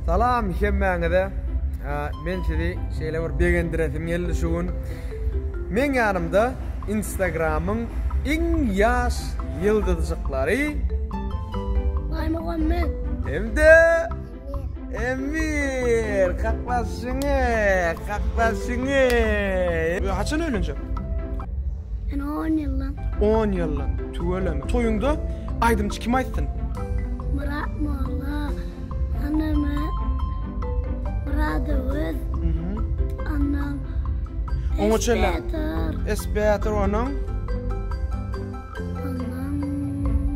Salam hemmäňize. Men sizi şeýle bir begendiresim geldi şu gün. Meň ýanymda Instagramyň iň ýaş ýyldyzjyklary Baýmuhammet hem-de Emir. Kaklaşyňy, kaklaşyňy. Haçan öýlenjek? Ýene 10 ýyldan. 10 ýyldan. Tüweleme. Toýuňda aýdymçy kim aýtsyn? Myrat Molla, Aname, Myrat Öwez. Anam. Oňa çenli. Esbeter onuň. Anam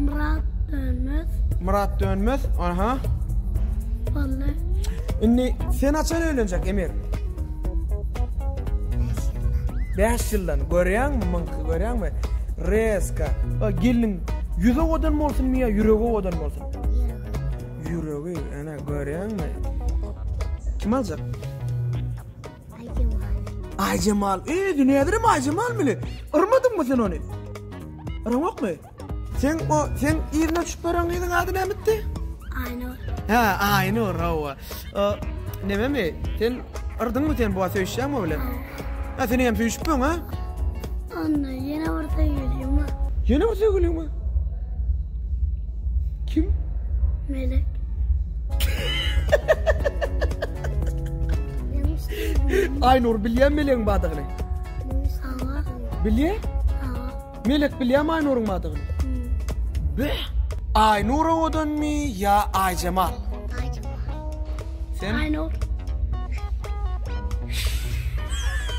Myrat Dönmez. Myrat Dönmez. Aha. Vallahi. Indi sen haçan öýlenjek Emir? 5 ýyldan. Görýäňmi muňky, görýäňmi? Reska. Gelin ýüzi owadan bolsunmy ýa ýüregi owadan bolsun? Ýüregi. Ýüregi, ene görýäňmi? Kim aljak? Aýjemal. Aýjemal. Eý, dünýädirem Aýjemal mili. Yrmadyňmy sen ony? Yraňokmy? Sen o sen yzyna düşüp baran gyzyň ady nämetdi? Aýnur. Hä, Aýnur, hawa. Nememi? Sen yrdyňmy sen bu söýüşýäňmi bilen? Ha, sen hem söýüşipmiň, ha? Onda ýene bir söýgülim bar. Ýene bir söýgüliň bar? Kim? Melek. Aýnur bilýän Melegiň bardygyny. Hawa. Bilýär? Hawa. Melek bilýärmi Aýnuryň bardygyny? Beh! Aýnur owadanmy ýa Aýjemal? Aýjemal. Sen? Aýnur.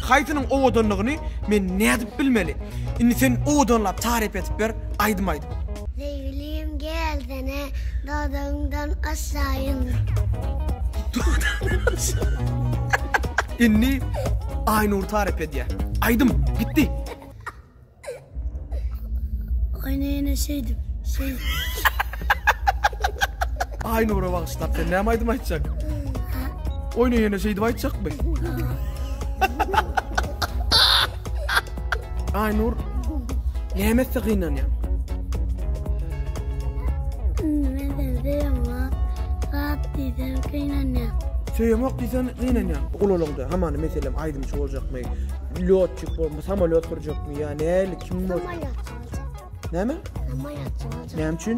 Haýsynyň owadanlygyny men nädip bilmeli? Indi sen owadanlap taryp edip ber, aýdym aýdyp. Söýgülim gelsene, dodagyňdan aşaýyn. Indi Aýnur taryp edýär. Aýdym gitdi. Oýna ýene şeýdip, şeýdip. Aýnura bagyşlap sen näme aýdym aýtjak? Oýna ýene şeýdip aýtjakmy? Aýnur näme etse gynanýaň? Men seni söýemok. Zat diýsem gynanýan. Söýemok diýseň gynanýaň. Ulalaňda hamany meselem aýdymçy boljakmy? Lýotçik bolmy, samolýot sürjekmi ýa näli kim bol? Samolýotçy boljak. Näme? Samolýotçy boljak. Näme üçin?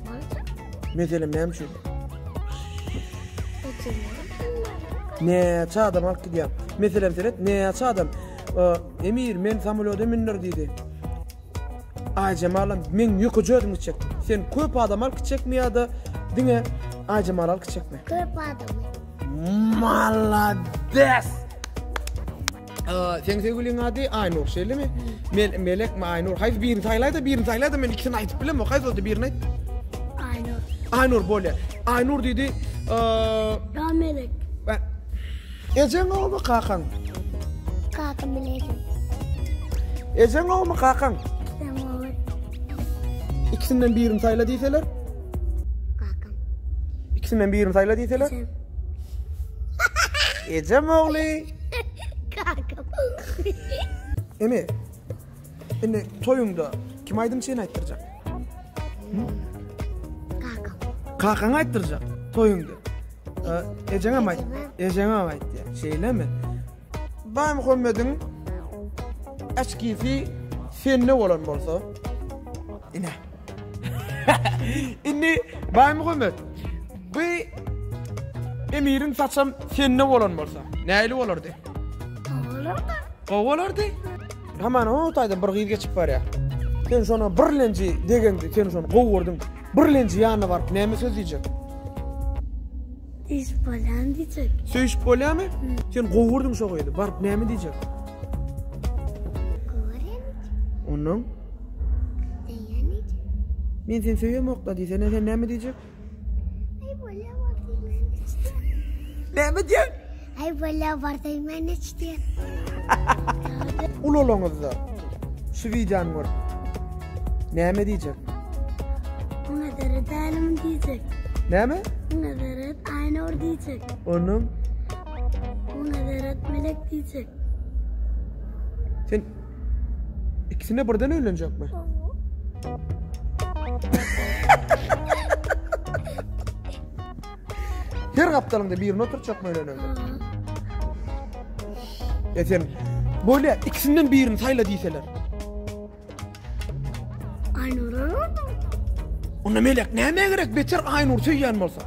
Boljak. Meselem näme üçin? Näçe adam alyp gidýär. Meselem seret, näçe adam Emir men samolýoda mündir diýdi. Aýjemalam men ýokaja özüm gitjek. Sen köp adam alyp gitjekmi ýa-da diňe Aýjemal alyp gitjekmi? Köp adamy. Malades! Seň söýgüliň ady Aýnur, şeýlemi? Mel Melekmi Aýnur? Haýsy birini saýlaý-da, birini saýlaý-da, men ikisini aýdyp bilemok. Haýsy bolsa birini aýt. Aýnur. Aýnur bolýar. Aýnur diýdi. Ýa Melek. Ejeň gowumy, kakaň? Kakam bilen ejem. Ejeň gowumy, kakaň? Ejem gowy. Ikisinden birini saýla diýseler? Kakam. Ikisinden birini saýla diýseler? Ejem. Ejem ogly. Kakam. Eme. Indi toýuňda kim aýdymçyny aýtdyrjak? Kakam. Kakaň aýtdyrjak toýuňda. Ejeňem aýt. Ejeňem aýtýar. Şeýlemi? Baýmuhammediň açkisi sende bolan bolsa, ine. Indi Baýmuhammet, bu Emiriň saçam sende bolan bolsa, nähili bolardy? Gowy bolardy. Gowy bolardy. Haman o taýdan bir gyz geçip barýar. Sen şona birlenji degeňde, sen şony gowy gördüň. Birlenji ýanyna baryp näme söz diýjek? Söýüşip bolýamy diýjek. Söýüşip bolýamy? Sen gowy gördüň şo gyzy. Baryp näme diýjek? Gowy görýän diýjek. Ondan? Söýýän diýjek. Men seni söýemok-da diýse, sen näme diýjek? Aý bolýa bar diýmän içdi. Näme diýen? Aý bolýa bar diýmän içdi. Ulalaňyzda şu wideony görüp näme diýjek? Muňa seret älim diýjek. Näme? Muňa seret Aýnur diýjek. Onuň? Muňa seret Melek diýjek. Sen ikisine birden öýlenjekmi? Her gapdalyňda birini oturtjakmy öýlenende? E sen bolýa ikisinden birini saýla diýseler. Aýnur alardym. Onda Melek nämä gerek beter Aýnur söýýän bolsa?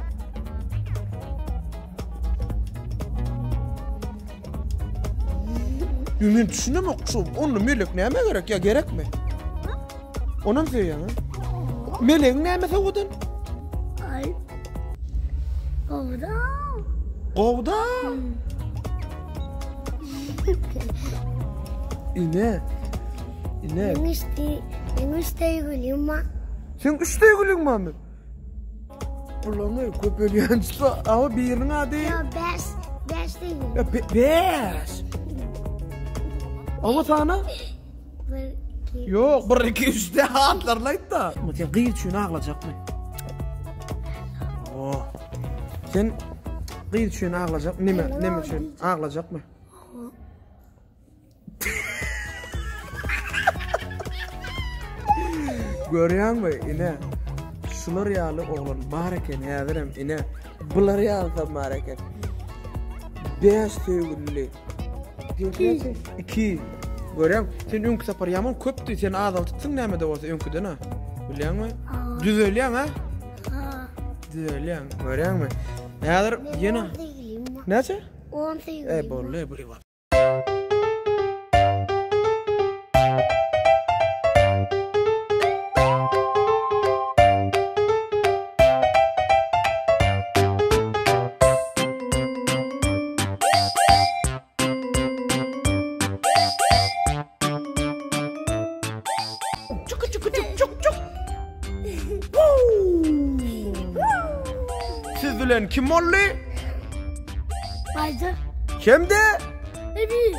Men düşünemok şu onda Melek nämä gerek ýa gerekmi? Onam söýýäň ha? Melegiň nämesi owadan? Ay. Gowda. Gowda. Ine. Ine. Meň üç meň üç söýgülim bar. Seň üç söýgüliň barmy? Bularyň köpelýän Ama biriniň ady? Ýa bäş, bäş söýgülim. Ýa bäş. Ama sana? Bir, iki. Ýok, bir, iki, üç de atlaryny aýt-da. Sen gyz üçin aglajakmy? Oh. Sen gyz üçin aglajak, neme, neme üçin aglajakmy? Görýäňmi, ine, şular ýaly oglan bar eken häzirem, ine, bular ýalysam bar eken. Bäş söýgülili. Iki. Iki. Görýäň, sen öňki sapar ýaman köpdi, sen azaltypsyň näme-de bolsa öňküden ha. Bilýäňmi? Düzelýäň ha? Ha. Düzelýäň, görýäňmi? Häzir ýene Näçe? 10 söýgülim. E, boldy, bu Çuk çuk çuk çuk çuk. Siz bilen kim boldy? Baýjar. Kimdi? Ebi.